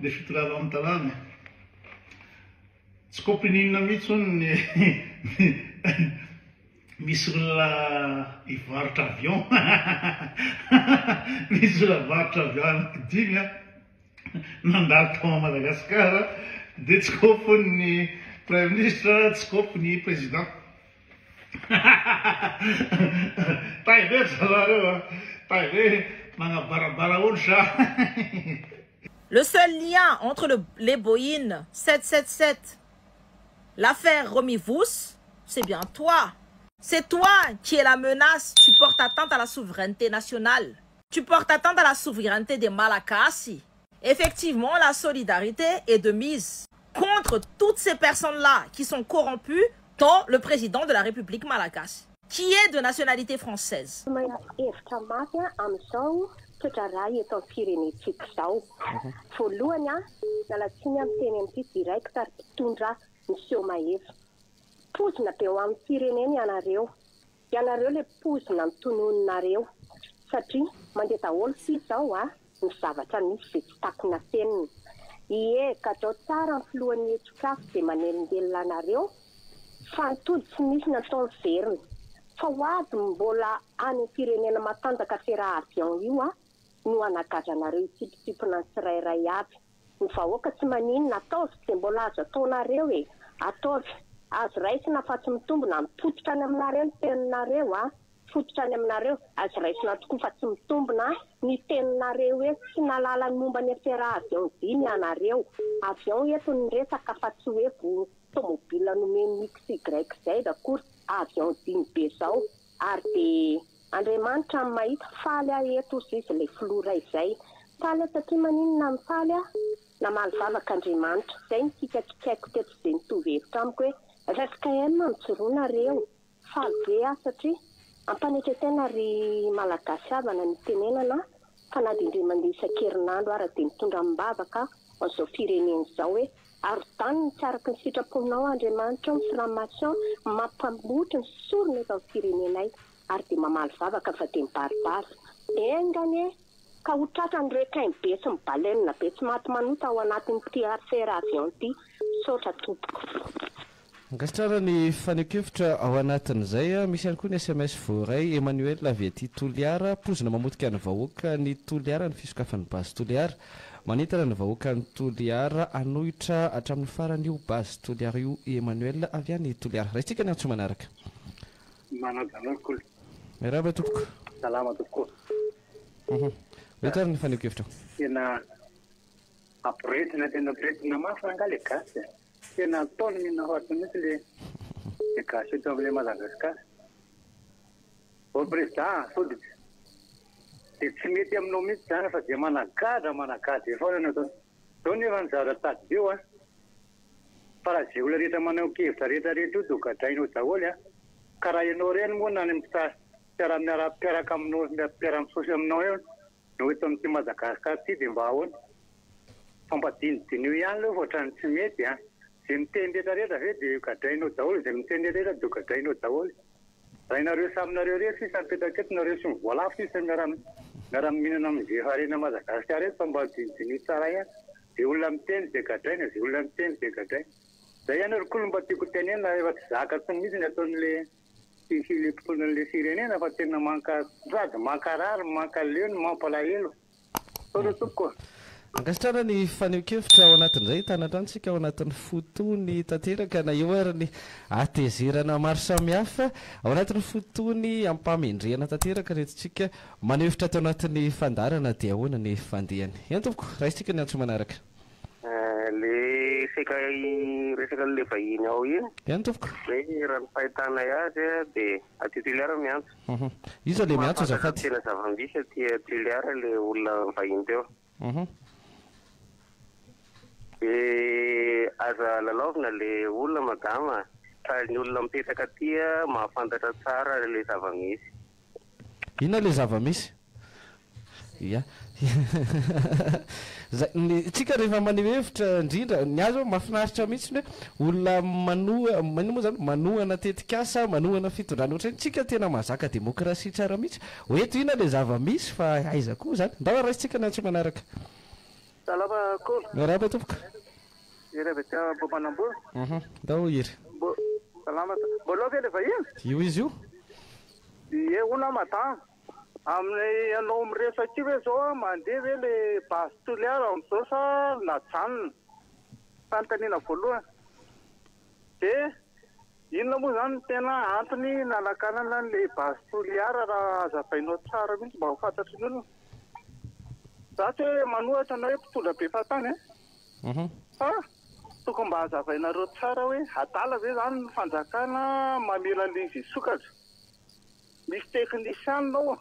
Le fitondrana ao amin'ny tanàna e. Tsy kopy n'inona mihitsy hono ny misy olona hivarotra avion. Misy olona hivarotra avion anankidimy an, nandalo tao Madagascar dia tsy kopy hono ny Prime Ministre, tsy kopy ny Président. Tay be ry zalahy reo a! Tay be magnabarabara olo sa. Le seul lien entre le, les Boeing 777, l'affaire Romivus, c'est bien toi. C'est toi qui es la menace. Tu portes atteinte à la souveraineté nationale. Tu portes atteinte à la souveraineté des Malagasy. Effectivement, la solidarité est de mise contre toutes ces personnes-là qui sont corrompues, dont le président de la République malagasy, qui est de nationalité française. Manana hevitra mafy amin'izao toe-draharaha eto amin'ny firenentsika izao. Voalohany, miala tsiny aho miteny amin'ity direct ry mpitondra miseho mahefa. Poizina be ho an'ny firenena ianareo. Ianareo le poizina ny tononinareo. Satria mandeha daholo fy izao a, ny zavatra misy ze tsy takona afenina. Ie, gadrao tsara ny filohan'ny hetsikafo ze manelingelina anareo fa ny tody tsy misy natao miverina. Fa ho avy mbola any amin'ny firenena matanjaka fera avion io a no hanagadranareo hitsipitsipona ny tsirairay avy. Ny vahoaka tsy maninona, ataovy ze mbola azo ataonareo e! Ataovy. Azo raisina fa tsy mitombina, mipotika any aminareo ny teninareo a! Fototra any aminareo, azo raisina tokoa fa tsy mitombina ny teninareo hoe tsy nahalala ny momba ny afera avion dimy ianareo. Avion eto ny resaka fa tsy hoe vo tomobile nomen'ny XYZ akory, avion dimy be zao. Ary dia Andriamanitra no mahita, faly aho eto hozy izy ilay filoha iray izay. Faly aho satria maninona no faly aho? Namaly vavaka Andriamanitra. Izay no kikakikaiko teto izay mitovy hevitra amiko hoe ffkm mijoroa nareo. Faly be aho satria ampanetretena ry Malagasy havana ny itenenana fa na dia indray mandeha isan-kerinandro ara dia mitondra amim-bavaka ho an'izao firenena izao hoe arodano ny tsy araka ny sitraponao Andriamanitra o ny franc-maçon mampambotry ny sorona eto amin'ny firenenay ary dia mamaly vavaka fa dia mibaribary enga anie ka ho tratra ny requin be sy ny baleine be tsy maty manota ao anatin'ity affaire avion ity. Misaotra tompoko. Ankasitrahana ny fanehoan-kevitra ao anatin'izay. Misy ihany koa ny sms voaray, Emmanuel avy aty Toliara, Poizina mamotika ny vahoaka ny Toliara ny fisokafan'ny base Toliara. Manentana ny vahoakan'i Toliara hanohitra hatramin'ny farany io base Toliara io i Emmanuel avy any Toliara. Raisintsika ny antso manaraka. Manaja anao ry Kolo. Miarahaba tompoko. Salama tompoko. Mety ary ny fanehoan-kevitrao. Tena amporetina tena amporetina mafy rangahy le gasy a. Tena ataony mihina ho ato mihitsy le le gasy eto amle Madagascar. Bon président soditra de tsy mety aminao mihitsy zany fa de managadra managadra eo foana ny ataony. Zao nefa ny zavatra tadidio a, fa raha ze olona rehetra maneho kevitra rehetra rehetra io de ho gadrainao daholo a, ka raha ianao ireny moa na ny mpiara mpiaraka aminao mpiara misosy aminao eo No eto amin'ity Madagascar ity dia mba ahoana? Fa mba dinidiniho ihany aloha fa ohatran'ny tsy mety an! Izay miteny rehetra rehetra ve dia gadrainao daholo, izay miteny rehetra rehetra dia gadrainao daholo. Rainareo samy nareo irery sisa mipetraka eto, nareo sy ny voalavo sisa miara miara mihinana amin'izay harena Madagascar eto fa mba dinidiniho tsara ihany. Izay olona miteny dia gadraina, izay olona miteny dia gadraina. Izay ihany ry kolo mba tiako tenenina rehefa tsy zaka intsony mihitsy ny ataon'le Tsisy le mpitondra an'le firenena fa tena manka sady mankarary mankaleo no mampalahelo. Misaotra tompoko ô. Ankasitrahana ny fanehoan-kevitra ao anatin'izay, hitana hatrany isika ao anatin'ny fo tony tanteraka na eo ary ny hatezerana maro samihafa, ao anatin'ny fo tony ampahamendrehana tanteraka ry retontsika maneho hevitra ato anatin'ny fandaharana dia ahoana ny fandehany. Eny tompoko, raisintsika ny antso manaraka. Le seka resaka an'le vahiny ao iny. Eny tompoko. Hoe raha ny fahitanay azy dia aty Toliara miantso. Iza le miantso azafady? Tena zava-misy aty Toliara le olona vahiny teo. De aza lalaovina le olona madama fa ny olona mipetraka aty mahafantatra tsara le zava-misy. Inona le zava-misy? Ia. Zay, ny, tsika rehefa maneho hevitra indrindra, ny ahy zao mahafinaritra mihitsy ny hoe olona manoha, inona moa zany, manohana tetikasa, manohana fitondrana ohatr'ireny, tsika tena mahazaka demokrasia tsara mihitsy. Ho eto inona le zava-misy fa aiza koa zany. Ndao raisintsika ny antso manaraka. Salama Kolo. Miarahaba tompoko. Hery avy aty Ambohimanambola. Ndao Hery. Mbo salama. Mbola ao ve le vahiny? Io izy io. Ie hono aho madama. Amin'ny ianao miresaka io ve zao mandeha ve le base Toliara amin'izao sa najanona? Fanontaniana voalohany. Dia inona moa izany no tena antony nanakanana an'ilay base Toliara raha hazavainao tsara mihitsy mba ho fantatry ny olona? Za tsy hoe manohatra na hoe mpitondra be fahatany e! Fa tokony mba hazavainareo tsara hoe adala ve izany ny fanjakana mamela an'ilay izy hisokatra? Misy teknisianina ao.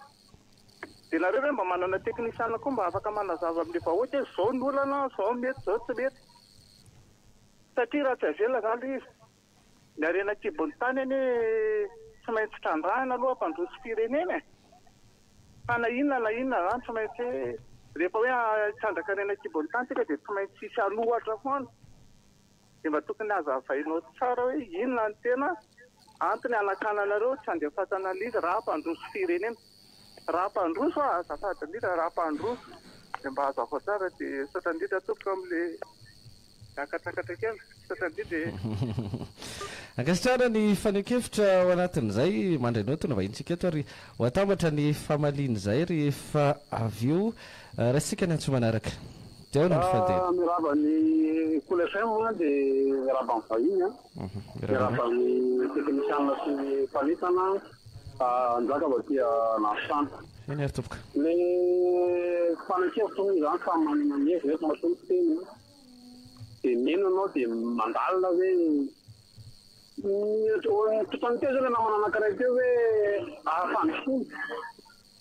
Dia nareo ve mba manana teknisianina koa mba afaka manazava amin'ilay vahoaka hoe izao ny olana, izao mety, izao tsy mety? Satria raha tsy avela izany ilay izy, ny harena an-kibon'ny tany anie tsy maintsy trandrahina aloha hampandroso firenena e! Fa na inona na inona izany tsy maintsy hoe rehefa hoe hitrandraka harena an-kibon'ny tany tsika dia tsy maintsy hisy hanohatra foana. Dia mba tokony hazavainao tsara hoe inona no tena antony hanakananareo tsy handefasana an'ilay izy raha hampandroso firenena. Raha hampandroso aho azafady indrindra raha hampandroso dia mba hazavao tsara dia misaotra indrindra tompoko amin'ilay miakatrakatra kely. Misaotra indrindra e. Ankasitrahana ny fanehoan-kevitra ao anatin'izay. Mandray naoty ny vahintsika eto ary ho atambatra ny famalian'izay rehefa avy eo. Raisintsika ny antso manaraka. Dia ahoana ny fandeha? Miarahaba ny Cool FM dia miarahaba ny vahiny an. Miarahaba ny teknisianina sy ny mpanentana Njaka avy aty Nanisana. Eny ary tompoko. Le fanehoan-kevitra moa izany samy manana ny heviny eto matoa miteny an. Dia mino ianao dia mandalina hoe ny tontany teo izao ilay namana anankiray teo hoe fandrosoana.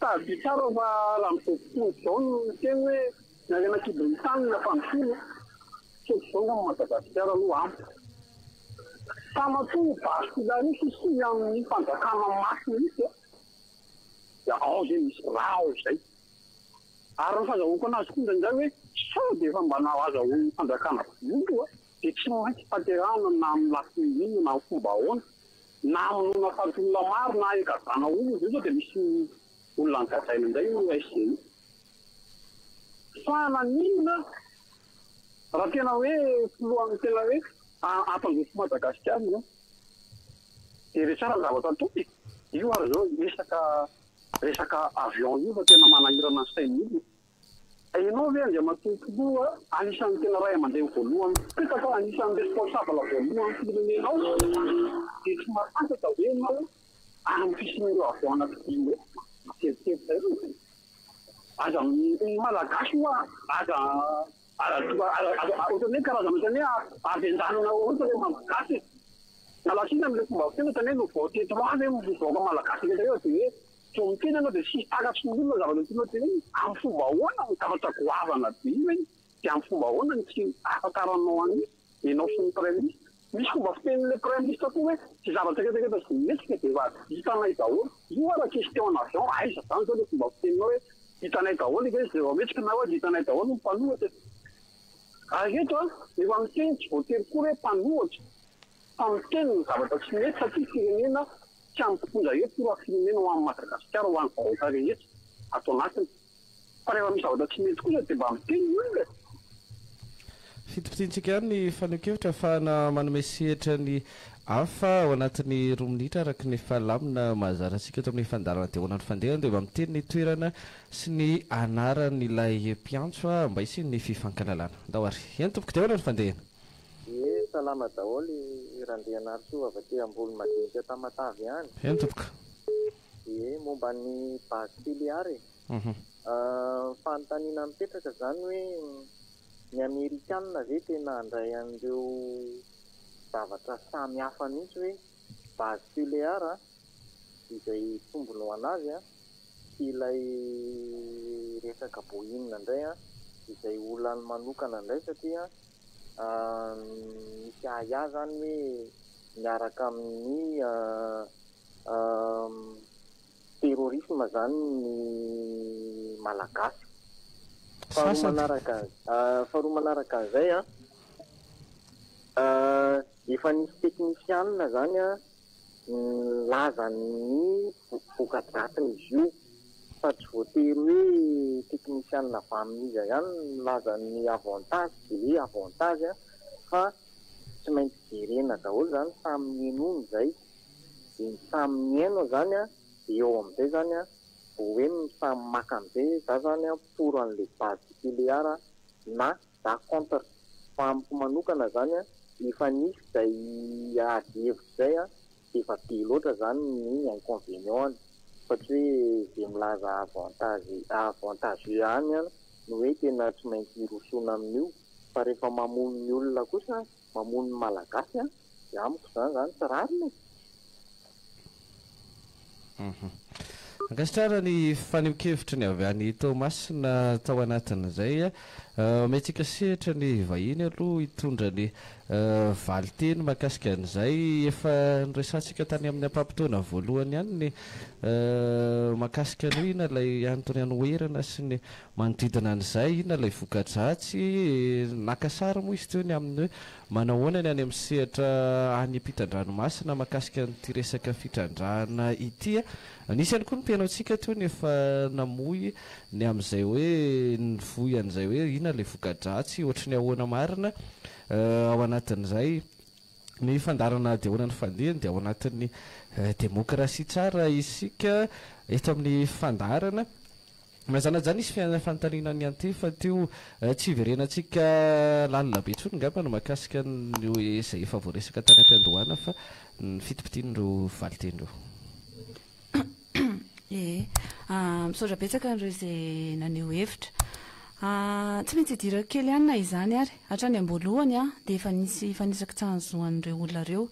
Tadidio tsara fa raha amin'izao fotoana izao no miteny hoe ny harena an-kibon'ny tany no fandrosoana, tsy ohatr'izao angamba Madagasikara aloha amiko. Fa matoa io base Toliara io sisa amin'ny fanjakana mafy mihitsy dia ao izay misy raha ao izay. Ary ny fazahoako anazy koa indraindray hoe sao dia efa mba nahazahoan'ny fanjakana vola dia tsy maintsy tanterahana na amin'ny lafiny inona na amin'ny fomba ahoana, na hamonoana faty olona maro na higajana olona, izao izao dia misy olona nogadraina indray io SG io. Fa naninona raha tena hoe filohan'ny tena hoe hampandroso Madagasikara ianao dia re tsara ny zavatra ataony e! Io ary izao resaka Resaka avion io fa tena manahirana ny sain'ny olona. Ianao ve Andriamatoa Filoha anisan'ny tena ray aman-dreny voalohany mipetaka anisan'ny responsable voalohany firenena ao dia tsy mahafantatra ve ianao amin'ny fisian'ireo avion anaky dimy ireo? Mieritreritra eo e! Aza ny Malagasy hoa aza aza aza ohatran'ny hoe karazana ohatran'ny hoe avenjanana ohatra ilay Malagasy e! Miala tsiny amin'ilay fomba fiteny ohatran'ny hoe nouveau teto any hoe vahoaka malagasy rehetra eo dia hoe vao miteny ianao dia tsy takatry ny olona zavatra tianao tenenina. Amin'ny fomba ahoana ny zavatra goavana be io eny dia amin'ny fomba ahoana no tsy ahafantaranao an'io ianao sy ny praiminisitra. Misy fomba fitenin'ilay praiminisitra koa hoe tsy zavatra rehetra rehetra izay mihetsika dia efa hitanay daholo. Io ara question en avion aiza izany izao ilay fomba fiteninao hoe hitanay daholo ve izay vao mihetsika na hoe hitanay daholo ny mpanohitra e. Ary eto an, efa miteny tsy voatery koa hoe mpanohitra fa miteny ny zavatra tsy mety satria firenena tsy an'ny mpitondra eto io raha firenena ho an'i Madagasikara ho an'ny vahoaka rehetra ato anatiny. Fa rehefa misy zavatra tsy mety kosa dia mba miteny ny olona e. Fintimpitintsika ihany ny fanehoan-kevitra ahafahana manome sehatra ny hafa ao anatin'ny roa minitra araka ny efa lamina mahazatra antsika eto amin'ny fandaharana dia ahoana ny fandehany dia mba miteny ny toerana sy ny anaran'ilay mpiantso mba hisian'ny fifankalalana. Ndao ary. Eny tompoko dia ahoana ny fandehany? Ie, salama daholo, Randrianarisoa avy aty Ambolomadinika Tamatave any. Eny tompoko. Ie, momba ny base Toliara e. Fanontaniana mipetraka izany hoe ny Amerikana ve tena handray an'ireo zavatra samy hafa mihitsy hoe base Tulear izay tombony ho an'azy sy ilay resaka Boeing indray izay olany manokana indray satria misy ahiahy izany hoe miaraka amin'ny terrorisme izany ny Malagasy. Faharoa manaraka faharoa manaraka an'izay an, efa nisy teknisianina izany an nilaza ny voka-dratsin'izy io. Fa tsy voatery hoe teknisianina avy amin'iza ihany no milaza ny avantage dia hoe avantage fa tsy maintsy jerena daholo izany samy mihainoana izay. Dia ny samy mihaino izany dia eo amin'izay izany vao hoe samy maka amin'izay hoe za izany pour an'ilay base de Tuléar na za contre. Fa amiko manokana izany efa nisy izay ady hevitra izay Efa be loatra zany ny inconvenient-ny fa tsy hoe ze milaza avantage avantageux any an no hoe tena tsy maintsy hirosoana amin'io fa rehefa mamono ny olona kosa mamono ny malagasy an de amiko zany zany tsy rariny e! Ankasitrahana ny fanehoan-kevitry ny avy any Toamasina tao anatin'izay. Omentsika sehatra ny vahiny aloha hitondra ny valin-teny mahakasika an'izay. Efa noresahantsika tany amin'ny ampaham-potoana voalohany ihany ny mahakasika ny hoe inona ilay antony hanoherana sy ny manodidina an'izay, inona ilay voka-dratsy. Naka sary moa izy teo ny amin'ny hoe Manahoana ny any amin'ny sehatra any ampitan-dranomasina mahakasika an'ity resaka fitrandrahana ity? Nisy ihany koa ny mpihaino antsika teo ny efa namoy ny amin'izay hoe nivoy an'izay hoe inona ilay voka-dratsy, ohatry ny ahoana marina ao anatin'izay. Ny fandaharana dia ahoana ny fandehany dia ao anatin'ny demokrasia tsara isika eto amin'ny fandaharana. Mazana-jany nisy fanontaniana niantefa teo, tsy hiverenantsika lalina be intsony angamba ny mahakasika ny izay efa voaresaka tany am-piandohana fa ny fitipitian'ireo valinteny ireo. Ee, misaotra betsaka an'ireo izay naneho hevitra. Tsy maintsy idirako kely ihany na izany ary. Hatrany am-boalohany dia efa nisy fanisakitsahan'ny zo an'ireo olona ireo.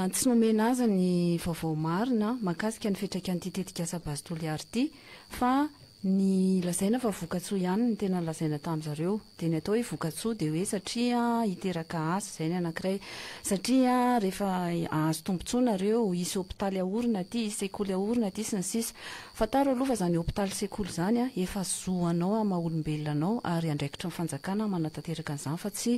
Tsy nomena azy ny vaovao marina mahakasika ny fiantraikan'ity tetikasa Base Toliara ity. Fa ny lazaina fa vokatsoa ihany no tena lazaina tamin zareo. Dia ny atao hoe vokatsoa dia hoe satria hiteraka asa, izay ny anankiray. Satria rehefa hahazo tombotsoa nareo, hisy hopitaly haorina aty, hisy sekoly haorina aty sy ny sisa. Fantaro aloha fa izany hopitaly sekoly izany efa zo anao amin'ny maha olombelona anao ary andraikitry ny fanjakana manatanteraka an'izany fa tsy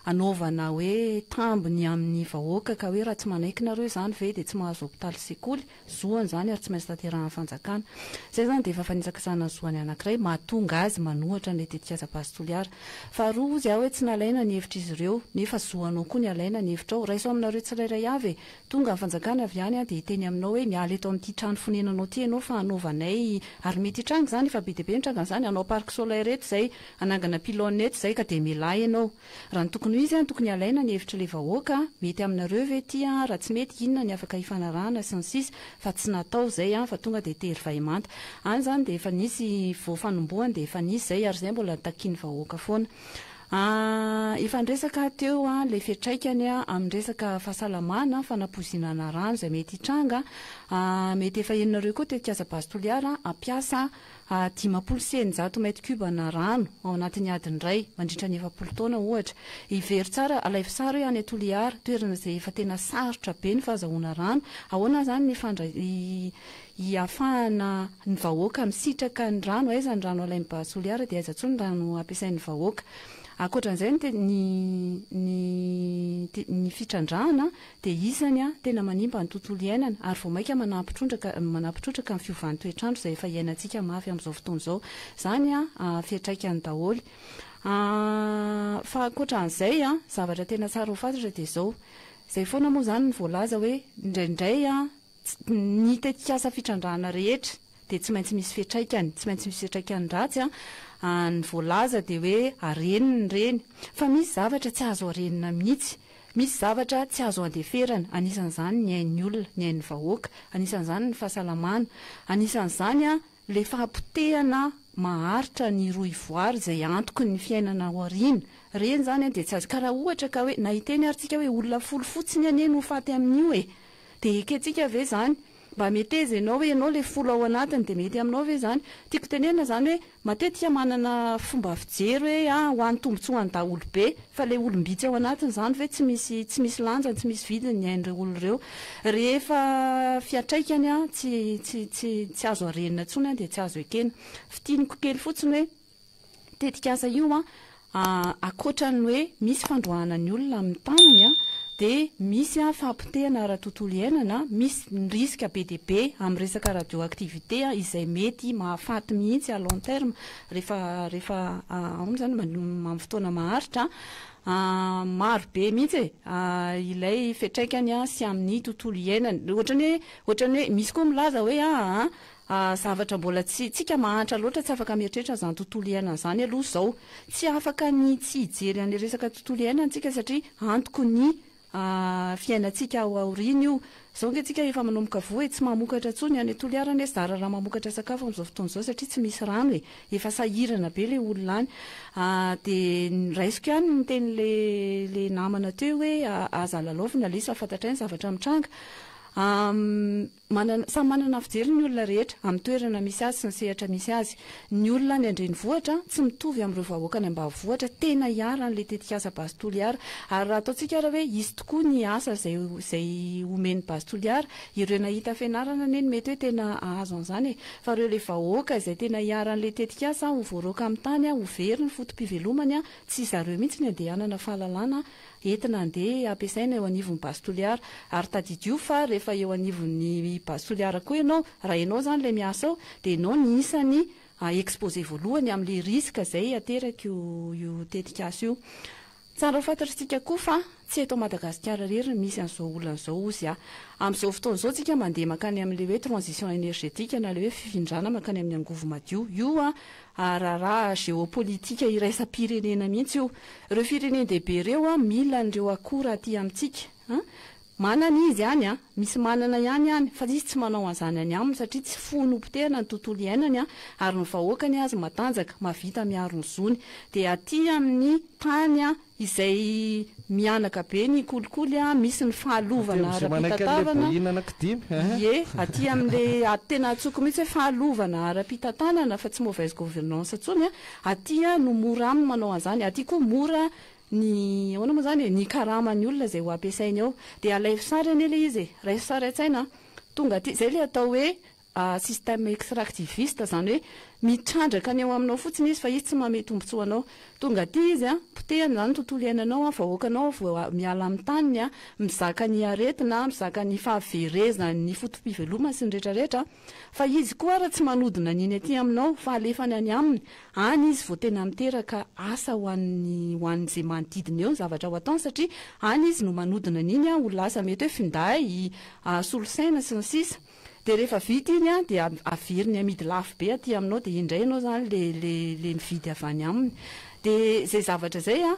anaovana hoe tambiny amin'ny vahoaka ka hoe raha tsy manaiky nareo izany ve dia tsy mahazo hopitaly sekoly. Zoany izany ary tsy maintsy tanterahan'ny fanjakana. Izay izany dia efa fanitsakitsahana ny zoan'ny anankiray mahatonga azy manohatra an'ilay tetikasa Base Toliara. Faharoa hozy aho hoe tsy nalaina ny hevitr'izy ireo nefa zoanao koa ny halaina ny hevitrao. Raiso aminareo tsirairay avy e! Tonga ny fanjakana avy any dia hiteny aminao hoe miala eto amin'ity trano fonenanao ity ianao fa hanaovanay ary mety hitranga izany efa be dia be ny trangan'izany hanao parc solaire eto izay, hanangana pylone eto izay ka dia mialà ianao. Raha ny tokony ho izy an, tokony alaina ny hevitr'ilay vahoaka, mety aminareo ve ity an, raha tsy mety inona ny afaka hifanarahana sy ny sisa, fa tsy natao izay an, fa tonga dia tery vay manta. Any izany dia efa nisy, vao fanombohany dia efa nisy izay, ary izay mbola takian'ny vahoaka foana. Efa niresaka aho teo an, ilay fiantraikany amin'ny resaka fahasalamana, fanapoizinana rano izay mety hitranga, mety efa henonareo koa tetikasa Base Toliara hampiasa 650 mètre cube ana rano ao anatin'ny adiny iray mandritra ny 40 taona ohatra. Hevero tsara, alaivo sary hoe any Toliara, toerana izay efa tena sarotra be ny fahazahoana rano, ahoana izany ny fandra hiafahana ny vahoaka misitraka ny rano, aiza ny rano alain'ny Base Toliara dia aiza intsony ny rano ampiasain'ny vahoaka. Ankoatran'izay ny ny ny fitrandrahana dia isany tena manimba ny tontolo iainana ary vao mainka manampy trondraka manampy trotraka ny fiovan'ny toetr'andro izay efa iainantsika mafy amin'izao fotoana izao. Izany fiantraikany daholo. Fa ankoatra an'izay, zavatra tena tsara ho fantatra dia izao, izay foana moa izany ny voalaza hoe indraindray ny tetikasa fitrandrahana rehetra dia tsy maintsy misy fiantraikany, tsy maintsy misy fiantraikany ratsy an, ny voalaza dia hoe arenina ireny, fa misy zavatra tsy azo arenina mihitsy, misy zavatra tsy azo andeferana, anisan'izany ny ain'ny olona, ny ain'ny vahoaka, anisan'izany ny fahasalamana, anisan'izany an ilay fahapotehana maharitra ny rohivoary izay antoky ny fiainana aoriana, ireny izany an dia tsy azo, ka raha ohatra ka hoe na hiteny ary tsika hoe olona folo fotsiny anie no faty amin'io e, dia ekentsika ve izany? Mba meteza ianao hoe ianao ilay folo ao anatiny dia mety aminao ve izany? Tiako tenenina izany hoe matetika manana fomba fijery hoe ah ho an'ny tombotsoan'ny daholobe fa ilay olom-bitsy ao anatiny izany ve tsy misy tsy misy lanjany tsy misy vidiny ny ain'ireo olona ireo. Rehefa fiantraikany ah tsy tsy tsy tsy azo arenina intsony dia tsy azo ekena. Fintiniko kely fotsiny hoe tetikasa io an, ankoatra ny hoe misy fandroahana ny olona amin'ny taniny an, dia misy fahapotehana ara-tontolo iainana, misy ny risque be dia be amin'ny resaka radioactivité izay mety mahafaty mihitsy à long terme rehefa rehefa ahoana izany amin'ny fotoana maharitra. Maro be mihitsy e ilay fiantraikany sy amin'ny tontolo iainana. Ohatran'ny hoe ohatran'ny hoe misy koa milaza hoe aa zavatra mbola tsy tsika mahantra loatra tsy afaka mieritreritra an'izany tontolo iainana izany aloha izao. Tsy afaka ny tsy hijery an'ilay resaka tontolo iainana tsika satria antoko ny fiainantsika ao aoriana io. Izao ange tsika efa manomboka voa e, tsy mamokatra intsony, any Toliara anie zara raha mamokatra sakafo amin'izao fotoana izao satria tsy misy rano e, efa sahirana be ilay olona any. Dia raisiko ihany ny tenin'ilay ilay namana teo hoe aza lalaovina ilay izy fa fantatray ny zavatra mitranga. Manana, samy manana ny fijeriny ny olona rehetra, amin'ny toerana misy azy sy ny sehatra misy azy. Ny olona any an-drenivohitra tsy mitovy amin'ireo vahoaka any ambanivohitra tena iharan'ilay tetikasa Base Toliara. Ary raha ataontsika ary hoe hisy tokoa ny asa izay izay homen'ny Base Toliara, ireo nahita fianarana anie no mety hoe tena hahazo an'izany e! Fa ireo ilay vahoaka izay tena iharan'ilay tetikasa ho voaroaka amin'ny tany, ho very ny foto-pivelomany, tsy zareo mihitsy ny andeha hanana fahalalana entina handeha hampiasaina eo anivon'ny Base Toliara. Ary tadidio fa rehefa eo anivon'ny Base Toliara koa ianao, raha ianao izany ilay miasa ao, dia ianao ny isan'ny exposé voalohany amin'ilay risque izay aterak'io io tetikasa io. Tsara ho fantatr'tsika koa fa tsy eto Madagasikara irery no misy an'izao olana izao hozy aho. Amin'izao fotoana izao tsika mandeha mankany amin'ilay hoe transition énergétique na ilay hoe fifindrana mankany amin'ny angovo madio. Io raharaha géopolitique iraisam-pirenena mihitsy io. Ireo firenen-dehibe ireo mila an'ireo akora aty amintsika. Manana izy any an, misy manana ihany any, fa izy tsy manao an'izany any aminy satria tsy foiny ho potehina ny tontolo iainany ary ny vahoakany azy matanjaka, mahavita miaro ny zony. Dia aty amin'ny tany izay mihanaka be ny kolikoly, misy ny fahalovana ara-pitantanana, ie, aty amin'ilay tena antsoiko mihitsy hoe fahalovana ara-pitantanana fa tsy mauvaise gouvernance intsony, aty no mora aminy manao an'izany, aty koa mora ny ahoana moa izany e, ny karaman'ny olona izay ho ampiasainy ao. Dia alaivo sary anie ilay izy e, raiso sary an-tsaina an, tonga aty, izay ilay atao hoe système extractiviste, izany hoe mitrandraka ny eo aminao fotsiny izy fa izy tsy manome tombontsoa anao. Tonga aty izy an, potehiny izany ny tontolo iainanao an, vahoakanao vao miala amin'ny taniny an, mizaka ny aretina, mizaka ny fahaverezan'ny foto-pivelomana sy ny retraretra, fa izy koa ara tsy manodina an'iny aty aminao fa alefany any aminy, any izy vao tena miteraka asa ho an'ny ho an'izay manodidina eo ny zavatra ho ataony satria any izy no manodina an'iny an ho lasa mety hoe finday, solosaina sy ny sisa. Dia rehefa vita iny an, dia averiny amidy lafo be aty aminao, dia indray ianao izany le le le mividy avy any aminy. Dia izay zavatra izay an,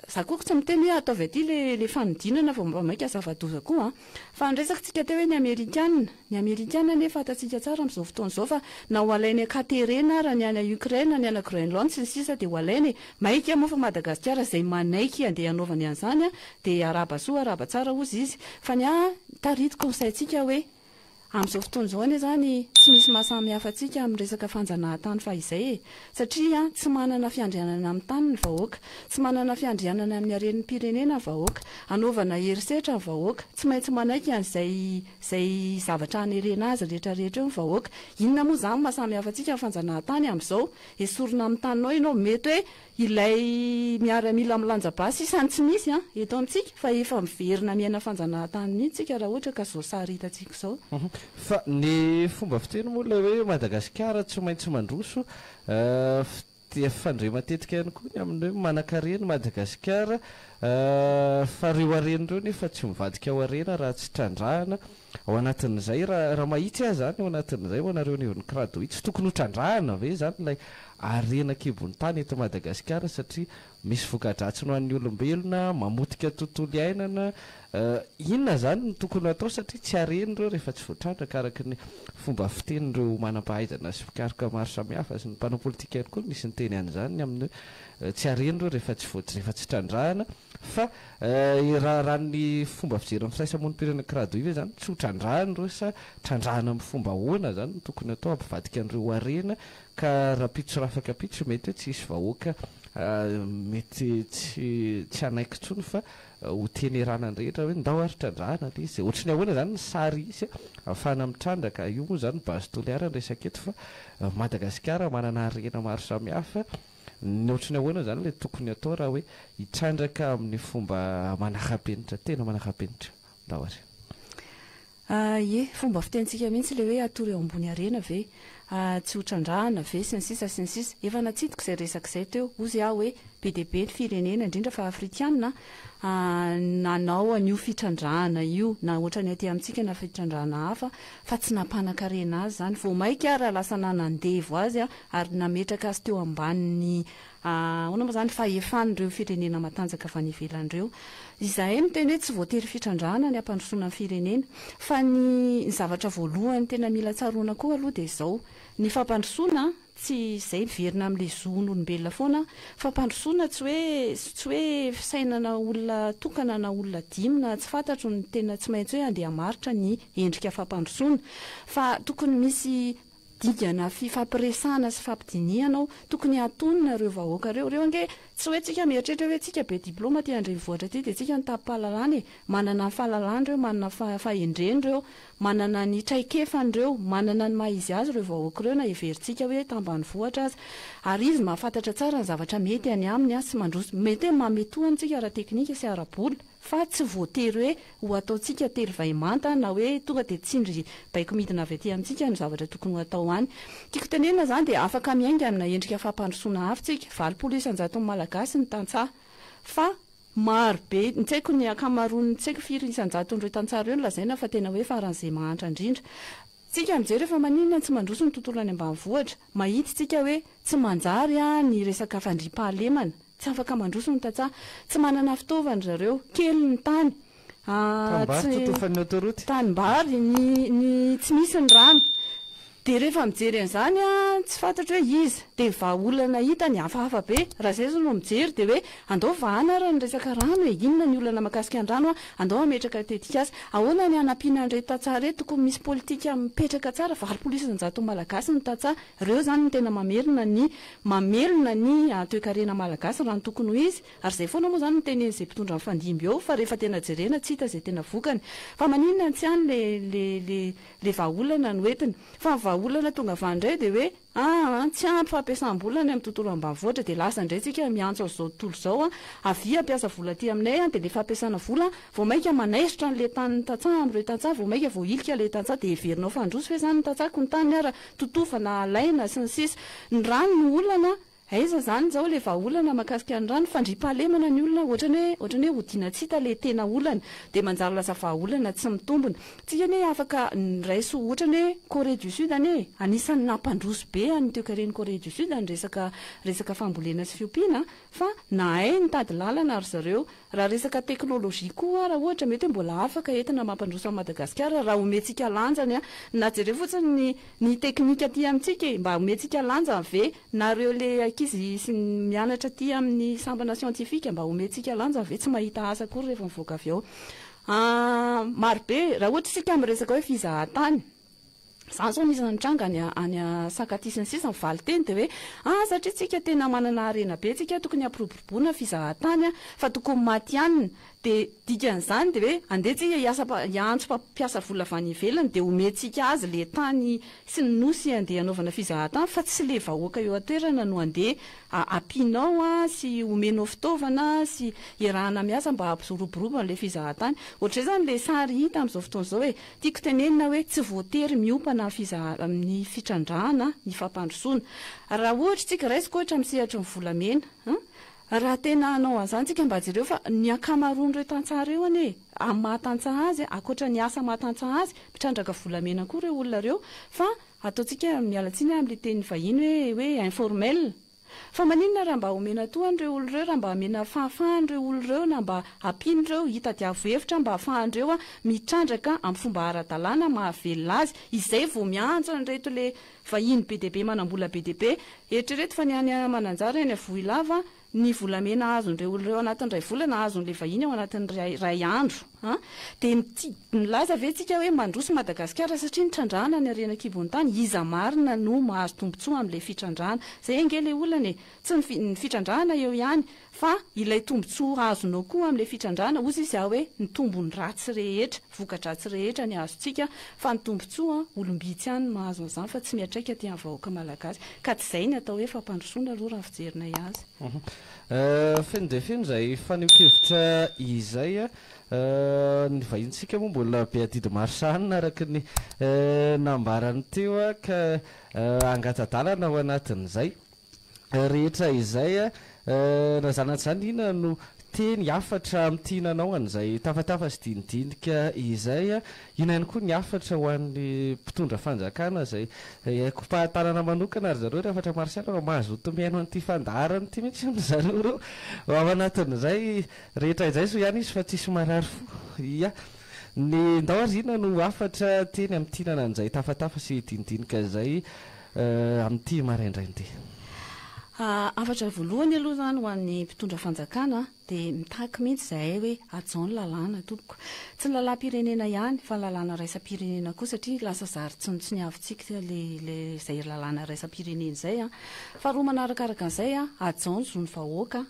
za koa tsy miteny hoe ataovy aty le le fanodinana fa vao mainka zava-doza koa an. Fa ny resakitsika teo hoe ny amerikana, ny amerikana anie fantatsika tsara amin'izao fotoana izao fa na ho alainy an-katerena ara ny any Ukraine, ny any Groenland sy ny sisa dia ho alainy e. Maika moa fa Madagasikara izay manaiky handeha hanaovany an'izany an, dia arahaba soa arahaba tsara hozy izy. Fa ny ahy Taritiko ny saintsika hoe, amin'izao fotoana izao anie izany tsy misy maha samy hafa antsika amin'ny resaka fanjanahantany fahizay e! Satria tsy manana fiandrianana amin'ny tany ny vahoaka, tsy manana fiandrianana amin'ny haren'ny pirenena ny vahoaka, anaovana herisetra ny vahoaka, tsy maintsy manaiky an'izay izay zavatra hanerena azy rehetra rehetra eo ny vahoaka. Inona moa izany maha samy hafa antsika amin'ny fanjanahantany amin'izao? Esorina amin'ny taninao ianao, mety hoe Ilay miaramila milanja basy isany tsy misy an, eto amintsika, fa efa miverina miaina fanjanahantany mihitsy tsika raha ohatra ka zao sary hitantsika izao. Fa ny fomba fiteny moa ilay hoe Madagasikara tsy maintsy mandroso dia fandre matetika ihany koa ny amin'ny hoe manankarena i Madagasikara fa ireo harena ireo nefa tsy mivadika ho harena raha tsy trandrahana ao anatin'izay. Raha mahitsy aho izany ao anatin'izay ho anareo anivon'ny Cradoit, tsy tokony ho trandrahana ve izany ilay harena an-kibon'ny tany eto Madagasikara satria misy voka-dratsiny ho an'ny olombelona, mamotika tontolo iainana. Inona izany no tokony ho atao satria tsy harena ireo rehefa tsy voatrandraka araka ny fomba fitenin'ireo manam-pahaizana sy mpikaroka maro samihafa sy ny mpanao politika ihany koa nisy niteny an'izany ny amin'ny hoe tsy harena ireo rehefa tsy rehefa tsy trandrahana fa raha raha ny fomba fijerin'ny firaisamonim-pirenena Cradoit ve izany tsy ho trandrahana ireo sa trandrahana amin'ny fomba ahoana izany no tokony atao hampivadika an'ireo ho harena Ka rahampitso rafakampitso mety hoe tsy hisy vahoaka mety tsy tsy hanaiky intsony fa ho tenerana ny rehetra hoe ndao ary trandrahana ilay izy. Ohatry ny ahoana izany ny sary hisy ahafahana mitrandraka? Io moa izany base Toliara ny resaka eto fa Madagasikara manana harena maro samihafa. Ny ohatry ny ahoana izany ilay tokony atao raha hoe hitrandraka amin'ny fomba manara-penitra, tena manara-penitra? Ndao ary. Ie, fomba fitenintsika mihitsy ilay hoe hatory eo ambony harena ve, tsy ho trandrahana ve, sy ny sisa sy ny sisa. Efa natsidiko izay resaka izay teo, hozy aho hoe be dia be ny firenena, indrindra fa afrikana, nanao an'io fitrandrahana io, na ohatran'ny aty amintsika na fitrandrahana hafa, fa tsy nampanan-karena azy izany. Vao mainka ary lasa nanandevo azy ary nametraka azy teo ambanin'ny Ahoana moa izany fahefan'ireo firenena matanjaka avy any ivelany ireo? Izahay miteny hoe tsy voatery fitrandrahana ny hampandrosoana ny firenena. Fa ny zavatra voalohany tena mila tsaroana koa aloha dia izao, ny fampandrosoana tsy izay miverina amin'ilay zon'olombelona foana, fampandrosoana tsy hoe tsy hoe fisainana olona tokana na olona dimy na tsy fantatro no tena tsy maintsy hoe andeha hamaritra ny endrika fampandrosoana fa tokony misy Dingana fifampiresahana sy fampidinihana ao, tokony hatonina ireo vahoaka ireo, ireo ange tsy hoe tsika mieritreritra hoe tsika be diploma aty andrenivohitra aty dia tsika no tampom-pahalalana e, manana ny fahalalana ireo, manana fahendrena ireo, manana ny traikefany ireo, manana ny maha izy azy ireo vahoaka ireo na heverintsika hoe tambanivohitra aza, ary izy mahafantatra tsara ny zavatra mety any aminy sy mandroso, mety hoe manome tohana tsika ara-teknika sy ara-bola. Fa tsy voatery hoe ho ataontsika telo vay manta na hoe tonga dia tsindry baiko midina avy aty amintsika ny zavatra tokony ho atao any. Tiako tenenina izany dia afaka miainga amina endrika fampandrosoana hafa tsika. 80% ny Malagasy ny tantsaha. Fa maro be, ny tsy haiko ny ankamaroan'ny tsy haiko firy isan-jaton'ireo tantsaha ireo no lazaina fa tena hoe faran'izay mahantra indrindra. Tsika mijery hoe fa maninona no tsy mandroso ny tontolo any ambanivohitra. Mahita tsika hoe tsy manjary ny resaka fandriampahalemana. Tsy afaka mandroso ny tantsaha. Tsy manana fitaovana ry zareo. Kely ny tany. Tanimbary totofan'ny autoroute. Tanimbary, ny ny tsy misy ny rano. Dia rehefa mijery an'izany tsy fantatro hoe iza. Dia ny vahaolana hitany hafahafa be. Raha izay izao no mijery dia hoe andao vahana ary ny resaka rano e. Inona ny olana mahakasika ny rano? Andao hametraka tetikasa. Ahoana ny hanampiana an'ireto tantsaha ireto? Tokony misy politika mipetraka tsara. 80% Malagasy ny tantsaha. Ireo izany no tena mamerina ny mamelona ny toekarena Malagasy raha ny tokony ho izy. Ary izay foana moa izany no tenenin'izay mpitondra mifandimby eo fa rehefa tena jerena tsy hita izay tena vokany. Fa maninona no tsy any le le le le vahaolana no entina? Fa ny vahaolana tonga avy any indray dia hoe aa tsy ampy fampiasam-bola any amin'ny tontolo ambanivohitra dia lasa indray tsika miantso an'izao tontolo izao an, avia hampiasa vola aty aminay an, dia le fampiasana vola vao mainka manaisotra an'le tanin'ny tantsaha amin'ireo tantsaha, vao mainka voahilika le tantsaha dia heverinao fa handroso ve izany ny tantsaha ko ny tany ara totofana alaina sy ny sisa. Ny rano no olana Aiza zany zao le vahaolana makasika ny rano? Fandriampahalemana ny olona ohatrany hoe ohatrany hoe odiana tsy hita le tena olana de manjary lasa vahaolana tsy mitombina. Tsika anie afaka raiso ohatrany hoe Corée du Sud anie e! Anisan'ny nampandroso be an'ny toekaren'i Corée du Sud ny resaka resaka fambolena sy fiompiana fa nahay nitady lalana ry zareo. Raha resaka teknolojia koa ara ohatra mety hoe mbola afaka entina mampandroso an'i Madagasikara raha omentsika lanjany an! Na jereo fotsiny ny ny teknika aty amintsika e! Mba omentsika lanjany ve nareo le ankizy sy ny mianatra aty amin'ny sampana siantifika mba omentsika lanjany ve tsy mahita asa akory rehefa mivoaka avy ao? Maro be raha ohatra isika miresaka hoe fizahan-tany. Izany izao anisan'ny mitranga any any Sakatia sy ny sisa, ny valinteny dia hoe ah satria tsika tena manana harena be tsika tokony hampiroboroboana fizahan-tany fa tokony matihanina, dia dikan'izany dia hoe andeha tsika hiasa hiantso mpampiasa vola avy any ivelany dia omentsika azy le tany sy ny nosy andeha hanaovana fizahan-tany fa tsy le vahoaka eo an-toerana no andeha ampianao sy omenao fitaovana sy iarahana miasa mba hampiroborobo an'ilay fizahan-tany. Ohatr'izay izany le sary hita amin'izao fotoana izao e. Tiako tenenina hoe tsy voatery miompana amin'ny fitrandrahana ny fampandrosoana. Raha ohatra tsika, raisiko ohatra amin'ny sehatry ny volamena, an, raha tena hanao an'izany tsika mba jereo fa ny ankamaroan'ireo tantsaha ireo anie, amin'ny maha tantsaha azy, ankoatra ny asa maha tantsaha azy, mpitrandraka volamena koa ireo olona ireo, fa ataontsika, miala tsiny aho amin'ilay teny vahiny hoe, hoe informel. Fa maninona raha mba omena toa an'ireo olona ireo, raha mba amena fahafahana ireo olona ireo na mba ampiana ireo, hitadiavo hevitra mba ahafahan'ireo mitrandraka amin'ny fomba ara-dalàna mahavelona azy, izay vao miantso an'ireto le vahiny be dia be manam-bola be dia be. Eritrereto fa ny any Mananjary, any Vohilava, Ny volamena azon'ireo olona ireo anatin'ny iray volana azon'ilay vahiny ao anatin'ny iray andro an! Dia milaza ve tsika hoe mandroso Madagasikara satria nitrandrahana ny harena an-kibon'ny tany? Iza marina no mahazo tombontsoa amin'ilay fitrandrahana? Izay ange ilay olana e! Tsy ny ny fitrandrahana eo ihany fa ilay tombontsoa azonao koa amin'ilay fitrandrahana, hozy izy aho hoe ny tombony ratsy rehetra, voka-dratsy rehetra ny azontsika fa ny tombontsoa olom-bitsy ihany no mahazo an'izany fa tsy miantraika aty amin'ny vahoaka malagasy. Ka tsy izay ny atao hoe fampandrosoana aloha raha ny fijerinay azy. Feno dia feno izay fanehoan-kevitra izay. Ny vahintsika moa mbola be adidy maro sahanina araka ny nambarany teo ka hangata-dalana ao anatin'izay rehetra izay. Na izany na tsy izany, inona no teny, hafatra amintinanao an'izay tafatafa sy dinidinika izay? Inona ihany koa ny hafatra ho an'ny mpitondra fanjakana izay haiko-pahatanana manokana ry zareo ry hafatra Martial fa mazoto mihaino an'ity fandaharana ity mihitsy hono zareo ireo ao anatin'izay rehetra izay. Soa ihany izy fa tsisy marary fo. Ia. Ny ndao ary inona no hafatra teny amintinana an'izay tafatafa sy dinidinika izay amin'ity maraindraina ity? Hafatra voalohany aloha izany ho an'ny mpitondra fanjakana dia mitaky mihitsy izahay hoe hajao ny lalàna tompoko. Tsy ny lalàm-pirenena ihany fa ny lalàna iraisam-pirenena koa satria lasa zary tsinontsiniavintsika ilay izay lalàna iraisam-pirenena izay. Faharoa manarakaraka an'izay, hajao ny zon'ny vahoaka.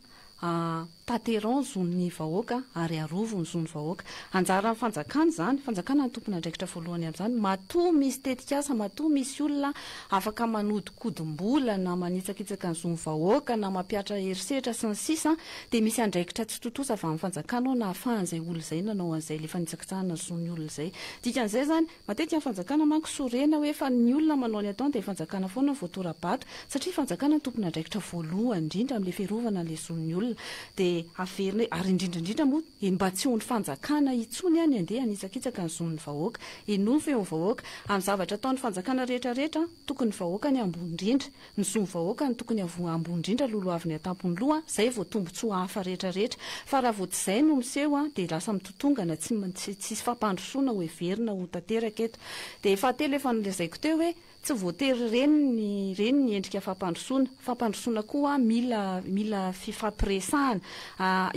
Tanterao ny zon'ny vahoaka ary arovy ny zon'ny vahoaka. Anjaran'ny fanjakana izany, fanjakana no tompon'andraikitra voalohany amin'izany. Matoa misy tetikasa, matoa misy olona afaka manodinkodim-bola na manitsakitsaka ny zon'ny vahoaka na mampihatra herisetra sy ny sisa dia misy andraikitra tsy tontosa avy amin'ny fanjakana ao nahafahan'izay olona izay nanao an'izay ilay fanitsakitsahana ny zon'ny olona izay. Dikan'izay izany, Matetika ny fanjakana manko sorena hoe fa ny olona manao ny ataony dia fanjakana foana no voatora-bato satria fanjakana no tompon'andraikitra voalohany indrindra amin'ilay fiarovana an'ilay zon'ny olona dia averina hoe ary indrindra indrindra moa dia mba tsy ho ny fanjakana intsony ny andeha hanitsakitsaka ny zon'ny vahoaka. Henoy ny feon'ny vahoaka. Amin'ny zavatra ataon'ny fanjakana rehetra rehetra tokony ny vahoaka ny ambony indrindra. Ny zon'ny vahoaka no tokony avoa ambony indrindra lolohaviny an-tampon'ny loha, zay vao tombotsoa hafa rehetra rehetra. Fa raha vao tsy zay no miseho dia lasa mitotongana tsy tsy tsisy fampandrosoana ho heverina ho tanteraka eto. Dia fahatelo efa nolazaiko teo hoe tsy voatery ireny ny ireny ny endrika fampandrosoana. Fampandrosoana koa mila mila fifampiresahana.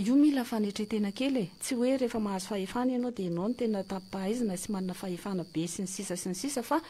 Io mila fanetren-tena kely e. Tsy hoe rehefa mahazo fahefana ianao dia ianao no tena tampom-pahaizana sy manana fahefana be sy ny sisa sy ny sisa fa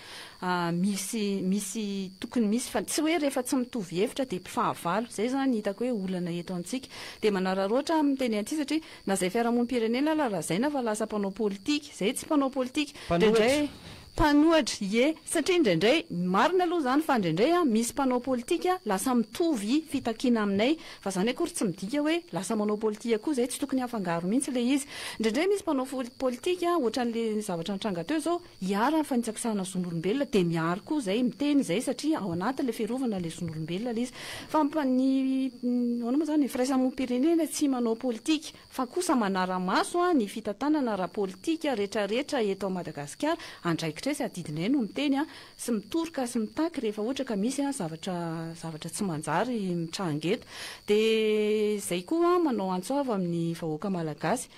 misy misy tokony misy fa tsy hoe rehefa tsy mitovy hevitra dia mpifahavalo, zay zany hitako hoe olana eto amintsika, dia manararaotra aho miteny an'ity satria na zay fiarahamonim-pirenena ara lazaina fa lasa mpanao politika, zay tsy mpanao politika, indraindray mpanohitra, ie, satria indraindray, marina aloha zany fa indraindray an misy mpanao politika lasa mitovy fitakiana aminay, fa zany akory tsy midika hoe lasa manao politika koa zay, tsy tokony hafangaro mihitsy le izy, indraindray misy mpanao politika ohatran'le zavatra nitranga teo zao, Iharan'ny fanitsakitsahana zon'olombelona dia miaro koa izay, miteny izay satria ao anatin'ilay fiarovana ilay zon'olombelona ilay izy. Fa ny ahoana moa izany, ny firaisamonim-pirenena tsy manao politika fa kosa manara-maso ny fitantanana ara-politika retraretra eto Madagasikara, andraikitray sy adidinay no miteny sy mitoroka sy mitaky rehefa ohatra ka misy zavatra zavatra tsy manjary mitranga eto. Dia izay koa manao antso avo amin'ny vahoaka malagasy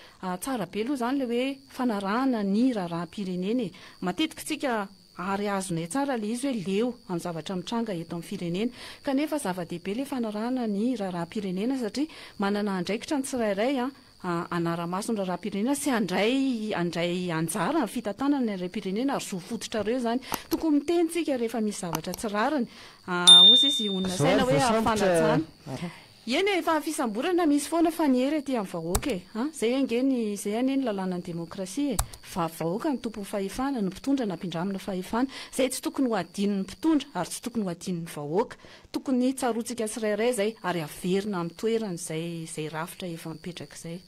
Tsara be aloha izany ilay hoe fanarahana ny raharaham-pirenena e! Matetika isika ary azonay tsara ilay izy hoe leo amin'ny zavatra mitranga eto amin'ny firenena. Kanefa zava-dehibe ilay fanarahana ny raharaham-pirenena satria manana andraikitra ny tsirairay hanara-maso ny raharaham-pirenena sy handray handray anjara amin'ny fitantanana ny harem-pirenena ary zo fototrareo izany. Tokony miteny isika rehefa misy zavatra tsy rariny. Hoy sisa i Honina Zao Saina ary hoe voasambotra. fanajana. Eny e, efa fisamborana misy foana fa ny hery aty amin'ny vahoaka e! A! Zay ange ny, zay anie ny lalànan'ny demokrasia e! Fa vahoaka no tompon'ny fahefana, ny mpitondra nampindramina fahefana. Zay tsy tokony ho adinon'ny mpitondra ary tsy tokony ho adinon'ny vahoaka. Tokony tsaroantsika tsirairay zay ary averina amin'ny toerany zay, zay rafitra efa mipetraka izay.